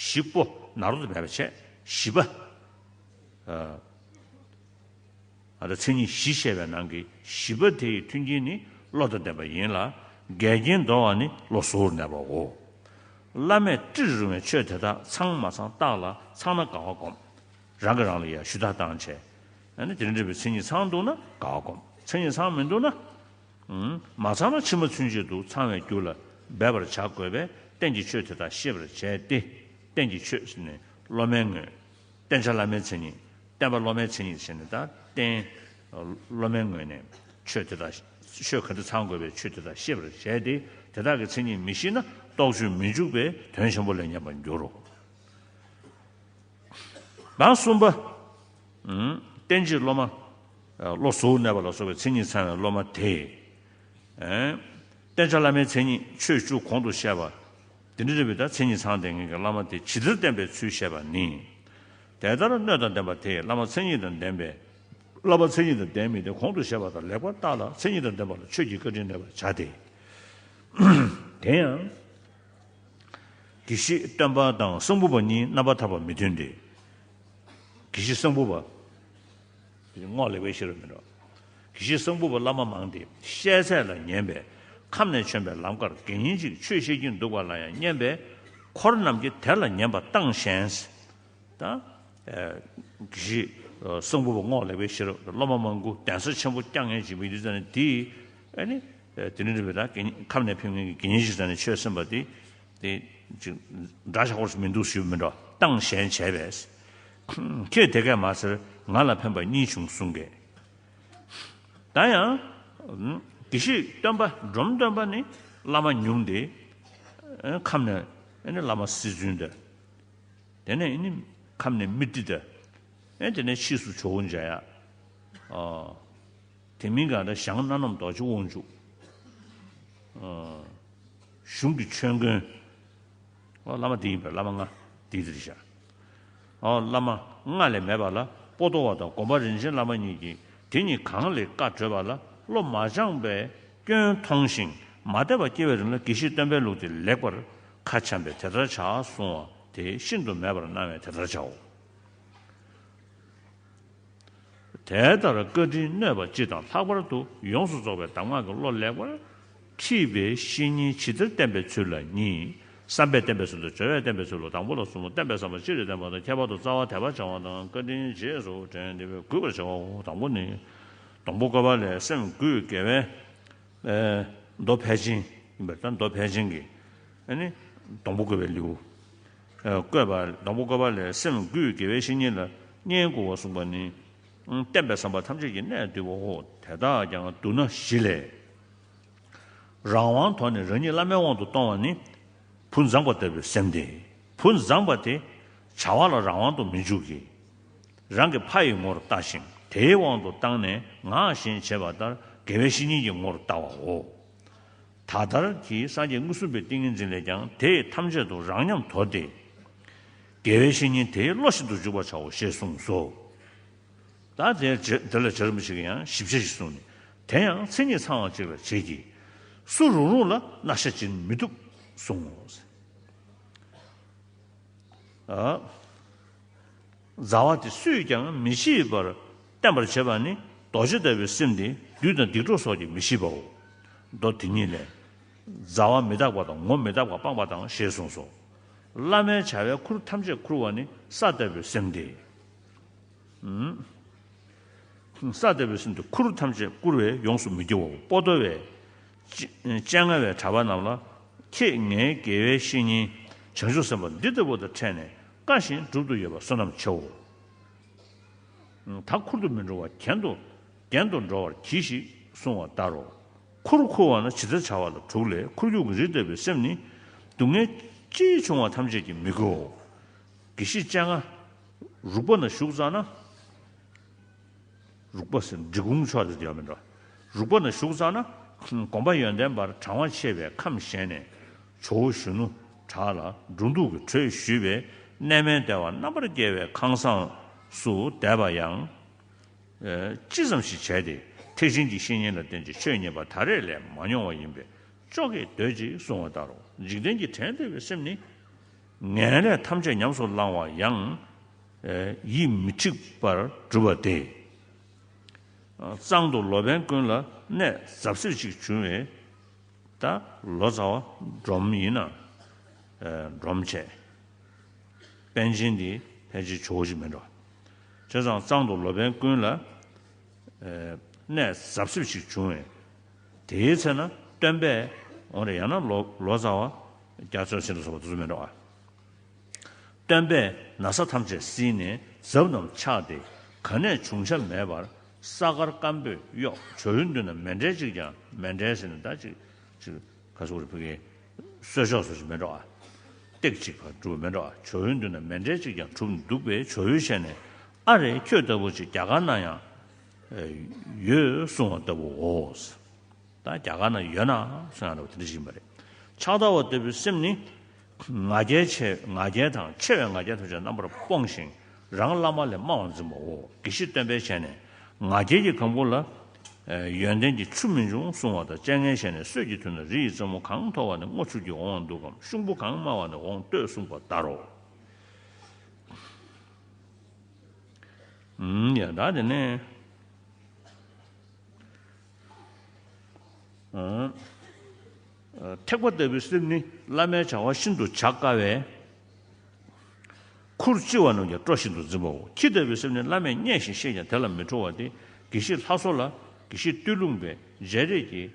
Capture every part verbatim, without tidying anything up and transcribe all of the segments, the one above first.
བཞི་པོ་ནཱ་རོ་དང་སྦྱར་བ་བྱས། བཞི་པ། ཨ་ད་མཚན་ཉིད་བཞི་བཤད་པའི་ནང་གི་བཞི་པ་དེ་ཡི་མཐུན་རྐྱེན་ནི་བློ་དང་ལྡན་པ་ཡིན་ལ། འགལ་རྐྱེན་འདོར་བ་ནི་བློ་གཟུ་བོར་གནས་པའོ། བླ་མས་ཏྲིར་རུང་བའི་ཆོས་དེ་དག་ཚང་མ་ཚང་བརྟགས་ལ། ཚང་ན་དགའ་བ་སྒོམ། རང་གིས་རང་ལ་ཡང་ཞུ་དག་བཏང་བྱས། ཨ་ནི་དེ་འདྲ་བའི་མཚན་ཉིད་ཚང་འདུག་ན་དགའ་བ་སྒོམ། མཚན་ཉིད་ཚང་མི་འདུག་ན། ཨུམ། མ་ཚང་ན་ཕྱི་མ་ཚུན་ཆད་དུ་ཚང་བའི་རྒྱུ་ལ་འབད་པར་བྱ་དགོས་པས། རྟེན་གྱི་ཆོས་དེ་དག་ཤེས་པར་བྱས་ཏེ། རྟེན་གྱི་ཆོས་ཟེར་ནས་སློབ་མའི་ངོས། བསྟེན་བྱ་བླ་མའི་མཚན་ཉིད། བསྟེན་པ་སློབ་མའི་མཚན་ཉིད་ཟེར་ནས་ད་བསྟེན། སློབ་མའི་ངོས་ནས་ཆོས་དེ་དག་ཆོས་ག་འདྲ་ཚང་དགོས་པའི་ཆོས་དེ་དག་ཤེས་པར་བྱས་ཏེ། དེ་དག་གི་མཚན་ཉིད་མི་ཤེས་ན་རྟོགས་ཆོས་མི་འཇུག་པས་དོན་ཆེན་པོ་ལས་ཉམས་པར་འགྱུར་རོ། དང་གསུམ་པ། ཨུམ། བསྟེན་བྱའི་སློབ་མ། ཨ། བློ་གཟུ་བོར་གནས་པ་ལ་སོགས་པའི་མཚན་ཉིད་ཚང་བའི་སློབ་མ་དེས། ཨེ། བསྟེན་བྱ་བླ་མའི་མཚན་ཉིད་ཆོས་བཅུ་གོང་དུ་བཤད་པ། དེ་འདྲ་རེད་པས། ད་མཚན་ཉིད་ཚང་བསྡད་མཁན་གྱི་བླ་མ་དེ་ཇི་ལྟར་བསྟེན་པའི་ཚུལ་བཤད་པ་ནི། དེ་ལྟར་སྣོད་དང་ལྡན་པ་དེས་བླ་མ་མཚན་ཉིད་དང་ལྡན་པའི། བསླབ་པ་མཚན་ཉིད་དང་ལྡན་མིན་དེ་གོང་དུ་བཤད་པ་དང་ལེགས་པར་བརྟགས་ལ། མཚན་ཉིད་དང་ལྡན་པ་ལ་ཆོས་ཀྱི་བཀའ་དྲིན་གནས་པར་བྱ་སྟེ། དེ་ཡང་། དགེ་བཤེས་སྟོན་པ་དང་གསང་ཕུ་བ་གཉིས་རྣམ་པར་ཐར་པ་མི་མཐུན་ཏེ། དགེ་བཤེས་གསང་ཕུ་བ། རྔོག་ལེགས་པའི་ཤེས་རབ་མི་འགྲོ། དགེ་བཤེས་གསང་ཕུ་བ་བླ་མ་མང་སྟེ་བཤད་ཚད་ལ་ཉན་པས། ཁམས་ནས་བྱོན་པའི་ལམ་ཁར་དགེ་བསྙེན་ཅིག་ཆོས་བཤད་ཀྱིན་འདུག་པ་ལ་ཡང་སྙན་པས། འཁོར་རྣམས་ཀྱིས་དེ་ལ་ཉན་པ་བཏང་ཞན། ད། ཨེ། དགེ་བཤེས། ཨ། གསང་ཕུ་བ་རྔོག་ལེགས་པའི་ཤེས་རབ་སློབ་མ་མང་པོ་གདན་ས་ཆེན་པོ་བསྐྱངས་མཁན་ཅིག་མི་འདུག་ཟེར་ནས་དེས། ཨ་ནི། ཨེ། དེ་ནི་རེད་པས། ད་དགེ་བསྙེན་ཁམས་ནས་ཕེབས་མཁན་གྱི་དགེ་བསྙེན་ཞིག་ཟེར་ནས་ཆོས་གསན་པ་དེ། དེ་ཅིག་འདྲ་ཆགས་པོ་ཞིག་མི་འདུག་ཞུས་མི་འགྲོ། བཏང་ཞན་བྱས་པས། ཁྱེད་དེ་སྐད་མ་ཟེར། ང་ལ་ཕན་པ་གཉིས་བྱུང་གསུང་གས། ད་ཡང་། དགེ་བཤེས་སྟོན་པ་འབྲོམ་སྟོན་པ་ནི་བླ་མ་ཉུང་སྟེ། ཨེ། ཁམས་ནས་ཨེ་ནི་བླ་མ་སྲིད་བཙུན་དང་། དེ་ནས་ཨེ་ནི་ཁམས་ནས་མི་ཏི་དང་། ཨེ། དེ་ནས་ཕྱིས་སུ་ཇོ་བོ་མཇལ་ཡག། ཨ། དེ་མིན་གང་འདྲ་ཞང་སྣ་ནམ་རྡོ་རྗེ་དབང་ཕྱུག། ཨ། གཞུང་གི་ཆོས་མགོན། ཨོ། བླ་མ་འདི་ཡིན་པས། བླ་མ་ལྔ་འདི་འདིར་བཞག། ཨོ། བླ་མ་ལྔ་ལས་མེད་པ་ལ་པོ་ཏོ་བ་དང་སྒོམ་པ་རིན་ཆེན་བླ་མ་གཉིས་ཀྱིས་དེ་གཉིས་གང་ལས་བཀའ་གྲོལ་བ་ལ་བློ་མ་སྦྱངས་པའི་སྐྱོན་མཐོང་ཞིང་མ་དད་པ་སྐྱེ་བའི་རིང་ལ་དགེ་བཤེས་སྟོན་པའི་ལུགས་དེ་ལེགས་པར་ཁ་འཆམ་པས་དེ་ལྟར་བྱ་གསུང་བ་དེ་ཤིན་ཏུ་མེད་པར་སྣང་བས་དེ་ལྟར་བྱའོ། དེ་ལྟར་བཀའ་དྲིན་གནོད་པ་སྤྱི་དང་ལྷག་པར་དུ་ཡོངས་སུ་རྫོགས་པའི་གདམས་ངག་གི་བློ་ལེགས་པར་ཁྲིད་པའི་བཤེས་གཉེན་ཇི་ལྟར་བསྟེན་པའི་ཚུལ་ལ་གཉིས། བསམ་པས་བསྟེན་པའི་ཚུལ་དང་སྦྱོར་བས་བསྟེན་པའི་ཚུལ་ལོ། དང་པོ་ལ་གསུམ་མོ། བསྟེན་པའི་བསམ་པ་སྤྱིར་བསྟེན་པ་དང་། ཁྱད་པར་དུ་རྩ་བ་དད་པ་བྱ་བ་དང་། བཀའ་དྲིན་རྗེས་སུ་དྲན་ཏེ་གུས་པར་བྱ་བའོ། དང་པོ་ནི། སྡོང་པོ་བཀོད་པ་ལས་སེམས་གུས་དགེ་བའི། ཨེ། མདོ་ཕལ་ཆེན་ཡིན་པར་ལྟ། མདོ་ཕལ་ཆེན་གྱི། ཨ་ནི། སྡོང་པོ་བཀོད་པའི་ལེའུ། ཨ། བཀོད་པ། སྡོང་པོ་བཀོད་པ་ལས་སེམས་གུས་དགེ་བའི་བཤེས་གཉེན་ལ་བསྙེན་བཀུར་བ་གསུངས་པ་ནི། ཨ། བསྟེན་པའི་བསམ་པ་ཐམས་ཅད་ཀྱི་གནད་བསྡུས་པའོ། དེ་དག་ཀྱང་བསྡུ་ན་བཞི་ལས། རང་དབང་དོར་ནས་རང་ཉིད་བླ་མའི་དབང་དུ་གཏོང་བ་ནི། བུ་མཛངས་པ་ལྟ་བུའི་སེམས་ཏེ། བུ་མཛངས་པ་དེ་བྱ་བ་ལ་རང་དབང་དུ་མི་འཇུག་གི། རང་གི་ཕ་ཡི་ངོར་ལྟ་ཞིང་དེའི་དབང་དུ་བཏང་ནས་ངག་བཞིན་བྱེད་པ་ལྟར་དགེ་བའི་བཤེས་གཉེན་གྱི་ངོར་ལྟ་བའོ། ད་ལྟར་གྱི་སངས་རྒྱས་མངོན་སུམ་པའི་ཏིང་ངེ་འཛིན་ལས་ཀྱང་དེ་ཐམས་ཅད་དུ་རང་ཉམས་དོར་ཏེ། དགེ་བའི་བཤེས་གཉེན་དེའི་བློ་ཤིན་ཏུ་འཇུག་པར་བྱའོ་ཞེས་གསུངས་སོ། ད་དེ་རྗེ་དེ་ལ་རྗེ་རིན་པོ་ཆེ་གིས་ཡང་ཞིབ་ཆ་ཞིག་གསུངས་ནས། དེ་ཡང་མཚན་ཉིད་ཚང་བར་བྱེད་པའི་བྱེད་ཀྱི། སུ་རུང་རུང་ལ་མནར་ཤ་འབྱིན་མི་བཏུབ་གསུངས་སོ། ཨ། མཛའ་བ་དེ་སུས་ཀྱང་མི་ཤེས་པར་བསྟེན་པར་བྱེད་པ་ནི་རྡོ་རྗེ་ལྟ་བུའི་སེམས་ཏེ། བདུད་དང་སྡིག་གྲོགས་སོགས་ཀྱིས་མི་ཤེས་པའོ། མདོ་དེ་ཉིད་ལས། མཛའ་བ་མི་རྟག་པ་དང་ངོ་མི་རྟག་པ་སྤངས་པ་དང་ཞེས་གསུངས་སོ། བླ་མའི་བྱ་བའི་ཁུར་ཐམས་ཅད་ཁུར་བ་ནི་ས་ལྟ་བུའི་སེམས་ཏེ། ས་ལྟ་བུའི་སེམས་ཏེ་ཁུར་ཐམས་ཅད་བསྐུར་བས་ཡོངས་སུ་མི་སྐྱོ་བའོ། པོ་ཏོ་བས། སྤྱན་སྔ་བའི་གྲྭ་པ་རྣམས་ལ། ཁྱེད་ངའི་དགེ་བའི་བཤེས་གཉེན་བྱང་ཆུབ་སེམས་དཔའ་འདི་ལྟ་བུ་དང་འཕྲད་ནས་བཀའ་བཞིན་སྒྲུབ་ཏུ་ཡོད་པ་བསོད་ནམས་ཆེའོ། ད་ཁུར་དུ་མི་འགྲོ་བར་གྱེན་དུ་གྱེན་དུ་འགྲོ་བར་གྱིས་ཤིག་གསུང་བ་ལྟར་རོ། ཁུར་ཁུར་བ་ན་ཇི་ལྟར་བྱ་བ་ལ་དྲུག་ལས། ཁུར་གྱུག་གི་རི་ལྟ་བུའི་སེམས་ནི། སྡུག་བསྔལ་ཅི་བྱུང་བ་ཐམས་ཅད་ཀྱིས་མི་གོའོ། དགེ་བཤེས་སྤྱན་སྔ་རུག་པ་ན་བཞུགས་ཙ་ན། རུག་པ་ཟེར་འབྲི་གུང་ཕྱོགས་དེ་ཡོད་མིན་འགྲོ། རུག་པ་ན་བཞུགས་ཙ་ན། དགོན་པ་ཡོན་ཏན་པར་གྲངས་པ་ཆེ་བའི་ཁམས་གཞན་ནས་ཇོ་བོ་གཞོན་ནུ་དག་ལ་འགྲོ་འདུག་གི་གྲོས་ཞུས་པས། གནས་མལ་བདེ་བ་རྣམ་པར་རྒྱལ་བའི་ཁང་བཟང་སུ་བསྡད་པ་ཡང་། ཨེ། ཅི་ཙམ་ཞིག་བྱས་ཏེ་ཐེག་ཆེན་གྱི་བཤེས་གཉེན་ལ་བརྟེན་ཅིང་ཆོས་ཉན་པ་ད་རེས་ལས་མ་མྱོང་བ་ཡིན་པས་ཅོག་གེ་སྡོད་ཅིག་གསུང་བ་ལྟར་རོ། འཇིག་རྟེན་གྱི་བྲན་ལྟ་བུའི་སེམས་ནི། ངན་ལས་ཐམས་ཅད་ཉམས་སུ་བླང་བ་ཡང་། ཡིད་མི་འཁྲིགས་པར་སྒྲུབ་པ་སྟེ། གཙང་དུ་ལོ་པཎ་ཀུན་ལ་གནས་ཟབ་གསེབ་ཅིག་བྱུང་བས། ད་ལོ་ཙཱ་བ་སྒྲོམ་ཡིན་ན་སྒྲོམ་བྱས། པཎ་ཆེན་འདི་ཕལ་ཆེར་ཇོ་བོ་ཅིག་མིན་འགྲོ། བྱས་ཙང་གཙང་དུ་ལོ་པཎ་ཀུན་ལ་གནས་ཟབ་གསེབ་ཅིག་བྱུང་བས། དེའི་ཚེ་ན་སྟོན་པས་འོ་རེ་ཡང་ན་ལོ་ལོ་ཙཱ་བ་རྒྱ་མཚོ་ཆེན་དུ་སོགས་པ་དེ་ཚོ་མིན་འགྲོ། སྟོན་པས་ན་བཟའ་ཐམས་ཅད་བསིལ་ནས་ཛབ་རྣམས་ཆགས་ཏེ་ག་ནས་བྱུང་ཆ་མེད་པར་ས་དཀར་སྐམ་པོས་གཡོགས། ཇོ་བོའི་མདུན་ན་མཎྜལ་གཅིག་ཀྱང་། མཎྜལ་ཟེར་ནས་ད་ཅིག་ཅིག་ག་ཟེར་རེད། ཕ་གིའི་གསོལ་ལྕོག་སོགས་ཅིག་མེད་འགྲོ་ཨ། སྟེགས་གཅིག་ཕར་གྲུབ་མེད་འགྲོ་ཨ། ཇོ་བོའི་མདུན་ན་མཎྜལ་གཅིག་ཀྱང་གྲུབ་མི་འདུག་པས། ཇོ་བོའི་ཞལ་ནས། ཨ་རེ། ཁྱོད་ལྟ་བུ་ཅིག་རྒྱ་གར་ན་ཡང་ཡོད་གསུང་བ་ལྟ་བུའོ། ད་རྒྱ་གར་ན་ཡོད་ན་གསུང་ཡང་འདྲ་བ་དེ་འདྲ་ཞིག་ཡིན་པ་རེད། ཕྱག་དར་བ་ལྟ་བུའི་སེམས་ནི། ང་རྒྱལ་ཆེ། ང་རྒྱལ་དང་ཆེ་བའི་ང་རྒྱལ་ཐམས་ཅད་རྣམ་པར་སྤོང་ཞིང་། རང་བླ་མ་ལས་དམའ་བར་འཛིན་པའོ། དགེ་བཤེས་སྟོན་པའི་ཞལ་ནས། ང་རྒྱལ་གྱི་གང་བུ་ལ། ཡོན་ཏན་གྱི་ཆུ་མི་འབྱུང་གསུང་བ་དང་། སྤྱན་སྔའི་ཞལ་ནས། སྲོད་ཀྱི་དུས་ན་རི་ཡི་རྩེ་མོ་གང་མཐོ་བ་ནས་སྔོ་ཆུ་སྐྱེས་འོང་བ་འདུག་གམ། ཤོང་བུ་གང་དམའ་བ་ནས་འོང་ལྟོས་གསུངས་པ་ལྟར་རོ། ཡ་ད་དེ་ནས། ཐེག་པ་ལྟ་བུའི་སེམས་ནི་བླ་མའི་བྱ་བ་ཤིན་ཏུ་བྱ་དཀའ་བས། ཁུར་ལྕི་བ་རྣམས་ཀྱང་སྤྲོ་བཞིན་དུ་འཛིན་པའོ། ཁྱི་ལྟ་བུའི་སེམས་ནི་བླ་མས་སྙན་ཞིང་བཤད་ཀྱང་དེ་ལ་མི་ཁྲོ་བ་སྟེ། དགེ་བཤེས་ལྷ་བཟོ་ལ་དགེ་བཤེས་སྟོད་ལུང་པའི་རྗེ་རེས་ཀྱིས་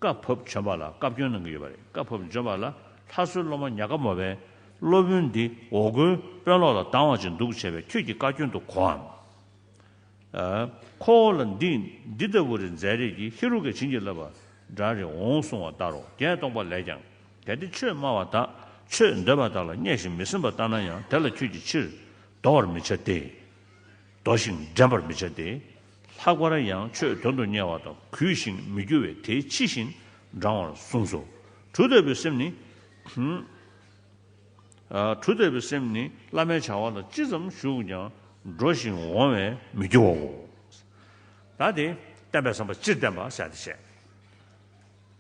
བཀའ་བབས་བྱོན་པ་ལ། བཀའ་བཀྱོན་གནང་གི་ཡོད་པ་རེད། བཀའ་བབས་བྱོན་པ་ལ་ལྷ་བཟོའི་སློབ་མ་ཉག་ག་མོ་བས། སློབ་དཔོན་འདི་འོ་སྐོལ་དཔོན་སློབ་ལ་སྡང་བ་ཅིག་འདུག་བྱས་པས། ཁྱོད་ཀྱིས་བཀའ་བཀྱོན་དུ་གོའམ། ཁོ་བོ་ལ་འདི་འདི་ལྟ་བུ་རེ་མཛད་རེས་ཀྱིས། ཧེ་རུ་ཀས་བྱིན་གྱིས་བརླབས་པ་འདྲ་རེ་འོང་གསུང་བ་ལྟར་རོ། བརྒྱད་སྟོང་པ་ལས་ཀྱང་། གལ་ཏེ་ཆོས་སྨྲ་བ་དག། ཆོས་འདོད་པ་དག་ལ་བརྙས་ཤིང་མི་སེམས་པ་ལྟ་ན་ཡང་། དེ་ལ་ཁྱོད་ཀྱིས་ཕྱིར་དོར་བར་མི་བྱ་སྟེ། དོར་ཞིང་འགྲན་པར་མི་བྱ་སྟེ། ལྷག་པར་ཡང་ཆོས་དོན་དུ་གཉེར་བ་དང་གུས་ཤིང་མི་རྒྱུ་བས་དེའི་ཕྱི་བཞིན་འབྲང་བར་གསུངས་སོ། གྲུ་ལྟ་བུའི་སེམས་ནི། གྲུ་ལྟ་བུའི་སེམས་ནི་བླ་མའི་བྱ་བ་ལ་ཅི་ཙམ་ཞུགས་ཀྱང་འགྲོ་ཞིང་འོང་བས་མི་རྒྱུ་བའོ། ད་དེ་བསྟན་པའི་བསམ་པ་སྤྱིར་བསྟན་པ་ཟེར་ཏེ་བཤད།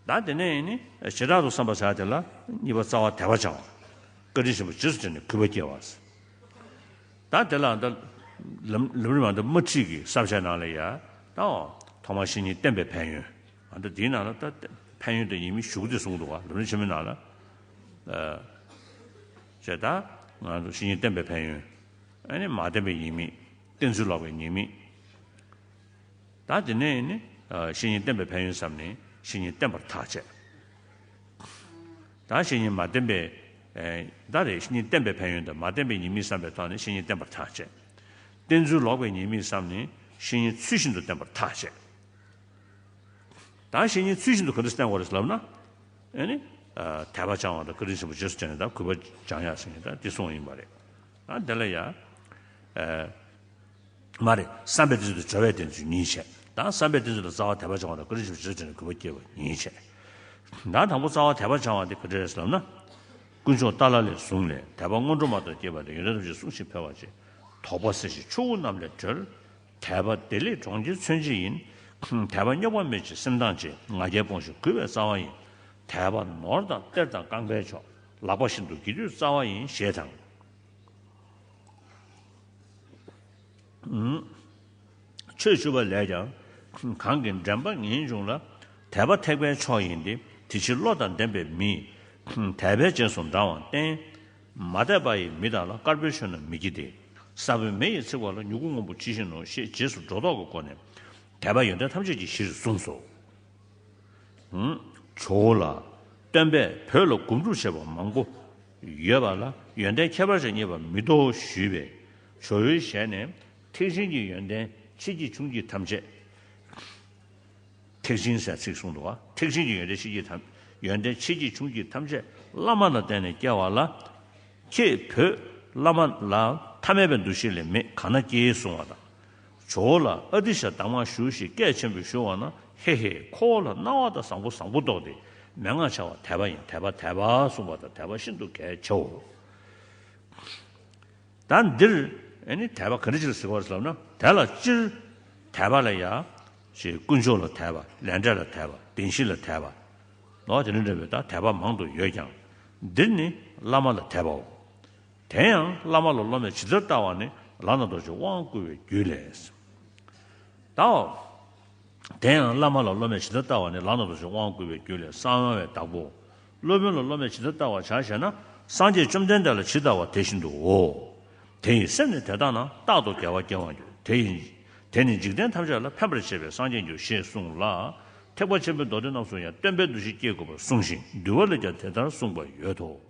ད་དེ་ནས་ནི་བྱེ་བྲག་ཏུ་བསམ་པ་ཟེར་དེ་ལ་གཉིས་པ་རྩ་བ་དད་པ་བྱ་བ། བཀའ་དྲིན་ཆེན་པོ་རྗེས་སུ་དྲན་ནས་གུས་པ་སྐྱེ་བ། ད་དེ་ལ་ད་ལམ་ལམ་རིམ་མ་ད་མ་ཁྲིད་ཀྱི་བསམ་བྱའི་ནང་ལ་ཡ་ད་ཐོག་མར་བཤེས་གཉེན་བསྟེན་པའི་ཕན་ཡོན། ཨ་ད་དེའི་ནང་ལ་ད་ཕན་ཡོན་དང་ཉེས་དམིགས་ཞུགས་ཏེ་གསུངས་འདུག་བ། ལམ་རིམ་ཆེན་མོའི་ནང་ལ། ཨ་ཅེས་ད་ང་ཚོ་བཤེས་གཉེན་བསྟེན་པའི་ཕན་ཡོན། ཨ་ནི་མ་བསྟེན་པའི་ཉེས་དམིགས། བསྟེན་ཚུལ་ལོག་པའི་ཉེས་དམིགས། ད་དེ་ནས་ནི་བཤེས་གཉེན་བསྟེན་པའི་ཕན་ཡོན་བསམ་ནས་བཤེས་གཉེན་བསྟེན་པར་ཐག་བཅད། ད་བཤེས་གཉེན་མ་བསྟེན་པའི་ད་རེས་བཤེས་གཉེན་བསྟེན་པའི་ཕན་ཡོན་དང་མ་བསྟེན་པའི་ཉེས་དམིགས་བསམ་པའི་ཐོག་ནས་བཤེས་གཉེན་བསྟེན་པར་ཐག་བཅད། བསྟེན་ཚུལ་ལོག་པའི་ཉེས་དམིགས་བསམ་ནས་བཤེས་གཉེན་ཚུལ་བཞིན་དུ་བསྟེན་པར་ཐག་བཅད། ད་བཤེས་གཉེན་ཚུལ་བཞིན་དུ་ག་འདྲ་བསྟེན་དགོས་རེད་ལབ་ན། ཨེ་ནི། དད་པ་བྱང་བ་དང་བཀའ་དྲིན་ཆེན་པོ་རྗེས་སུ་དྲན་ནས་ད་གུས་པ་བྱང་ཡག་ཟེར་མཁན་ད་འདི་གསུངས་ཡིན་པ་རེད། ཨ་དེ་ལ་ཡ། མ་རེད། བསམ་པའི་བསྟེན་ཚུལ་དང་བྱ་བའི་བསྟེན་ཚུལ་གཉིས་བྱས། ད་བསམ་པའི་བསྟེན་ཚུལ་ལ་རྩ་བ་དད་པ་བྱང་བ་དང་བཀའ་དྲིན་ཆེན་པོ་རྗེས་སུ་དྲན་ནས་གུས་པ་སྐྱེ་བ་གཉིས་བྱས། ད་དང་པོ་རྩ་བ་དད་པ་བྱང་བ་དེ་ག་འདྲ་རེད་ཟེར་ལབ་ན། དཀོན་མཆོག་ཏཱ་ལ་ལའི་གཟུངས་ལས། དད་པ་སྔོན་འགྲོ་མ་དང་བཅས་པ་ལས། ཡོན་ཏན་ཐམས་ཅད་བསྲུང་ཞིང་འཕེལ་བར་བྱེད། དོགས་པ་སེལ་ཞིང་ཆུ་བོ་རྣམས་ལས་སྒྲོལ། དད་པ་བདེ་ལེགས་གྲོང་ཁྱེར་མཚོན་བྱེད་ཡིན། དད་པ་རྙོག་པ་མེད་ཅིང་སེམས་དྭངས་བྱེད། ང་རྒྱལ་སྤོང་ཞིང་གུས་པའི་རྩ་བ་ཡིན། དད་པ་ནོར་དང་གཏེར་དང་རྐང་པའི་མཆོག། ལག་པ་བཞིན་དུ་བགྱིས་དུས་རྩ་བ་ཡིན། ཞེས་དང་། ཆོས་བཅུ་པ་ལས་ཀྱང་། གང་གིས་འདྲེན་པ་ངེས་འབྱུང་ལ། དད་པ་ཐེག་པའི་མཆོག་ཡིན་ཏེ། དེ་ཕྱིར་བློ་དང་ལྡན་པའི་མིས། དད་པས་རྗེས་སུ་འབྲང་བར་བསྟེན། མ་དད་པ་ཡི་མི་དག་ལ། དཀར་པོའི་ཆོས་རྣམས་མི་བགྱིད་དེ། ས་བོན་མེ་ཡིས་ཚིག་པ་ལ། མྱུ་གུ་སྔོན་པོ་ཇི་བཞིན་ནོ། ཞེས་རྗེས་སུ་འགྲོ་ལྡོག་གི་སྒོ་ནས། དད་པ་ཡོན་ཏན་ཐམས་ཅད་ཀྱི་གཞིར་གསུངས་སོ། ཇོ་བོ་ལ། སྟོན་པས་བོད་ལ་སྒོམ་སྒྲུབ་བྱས་པ་མང་པོ་ཡོད་པ་ལ། ཡོན་ཏན་ཁྱད་པར་ཅན་རྙེད་པ་མི་ཐོག་ཞུས་པས། ཇོ་བོའི་ཞལ་ནས། ཐེག་ཆེན་གྱི་ཡོན་ཏན་ཆེ་འབྲིང་ཆུང་འབྲིང་ཐམས་ཅད། ཐེག་ཆེན་ཟེར་ཚིག་གསུངས་འདུག་བ། ཐེག་ཆེན་གྱི་ཡོན་ཏན་ཆེ་འབྲིང་ཐམས། ཡོན་ཏན་ཆེ་འབྲིང་ཆུང་འབྲིང་ཐམས་ཅད་བླ་མ་ལ་བརྟེན་ནས་སྐྱེ་བ་ལ། ཁྱེད་བོད་བླ་མ་ལ་ཐ་མལ་པའི་འདུ་ཤེས་ལས་མེད་གང་ན་སྐྱེ་གསུང་བ་དང་། ཇོ་བོ་ལ་ཨ་ཏི་ཤ་གདམས་ངག་ཞུ་ཞེས་སྐད་ཆེན་པོས་ཞུ་བ་ན། ཧེ་ཧེ། ཁོ་བོ་ལ་སྣང་བ་དང་བཟང་པོ་བཟང་པོ་རྟོགས་ཏེ། མན་ངག་བྱ་བ་དད་པ་ཡིན། དད་པ་དད་པ་གསུངས་པ་དང་དད་པ་ཤིན་ཏུ་གལ་ཆེའོ། ད་འདིར་ཨེ་ནི་དད་པ་ག་འདྲ་ཅིག་ལ་ཟེར་བ་ཟེར་ལབ་ན། དེ་ལ་སྤྱིར་དད་པ་ལ་ཡ། ཞེས་དཀོན་མཆོག་ལ་དད་པ། ལས་འབྲས་ལ་དད་པ། བདེན་བཞི་ལ་དད་པ། ནོ་དེ་འདྲ་འདྲ་བའི་ད་དད་པ་མང་དུ་ཡོད་ཀྱང་། འདིར་ནི་བླ་མ་ལ་དད་པའོ། དེ་ཡང་བླ་མ་ལ་སློབ་མས་ཇི་ལྟར་ལྟ་བ་ནི་ལམ་དང་རྡོ་རྗེ་དབང་བསྐུར་བའི་རྒྱུད་ལས། ད་དེ་ཡང་བླ་མ་ལ་སློབ་མས་ཇི་ལྟར་ལྟ་བ་ནི་ལམ་དང་རྡོ་རྗེ་དབང་བསྐུར་བའི་རྒྱུད་ལས་གསང་བའི་བདག་པོ། སློབ་དཔོན་ལ་སློབ་མས་ཇི་ལྟར་ལྟ་བར་བྱ་ཞེ་ན། སངས་རྒྱས་བཅོམ་ལྡན་འདས་ལ་ཇི་ལྟ་བ་དེ་བཞིན་དུའོ། དེ་ཡི་སེམས་ནི་དེ་ལྟ་ན་རྟག་ཏུ་དགེ་བ་སྐྱེ་བར་འགྱུར། དེ་ཡི་དེ་ནི་འཇིག་རྟེན་ཐམས་ཅད་ལ་ཕན་པར་བྱེད་པའི་སངས་རྒྱས་འགྱུར་ཞེས་གསུངས་ལ། ཐེག་པ་ཆེན་པོའི་མདོ་སྡེ་རྣམས་སུ་ཡང་སྟོན་པའི་འདུ་ཤེས་སྐྱེ་དགོས་པར་གསུངས་ཤིང་འདུལ་བ་ལས་ཀྱང་དེ་ལྟར་གསུངས་པ་ཡོད་དོ།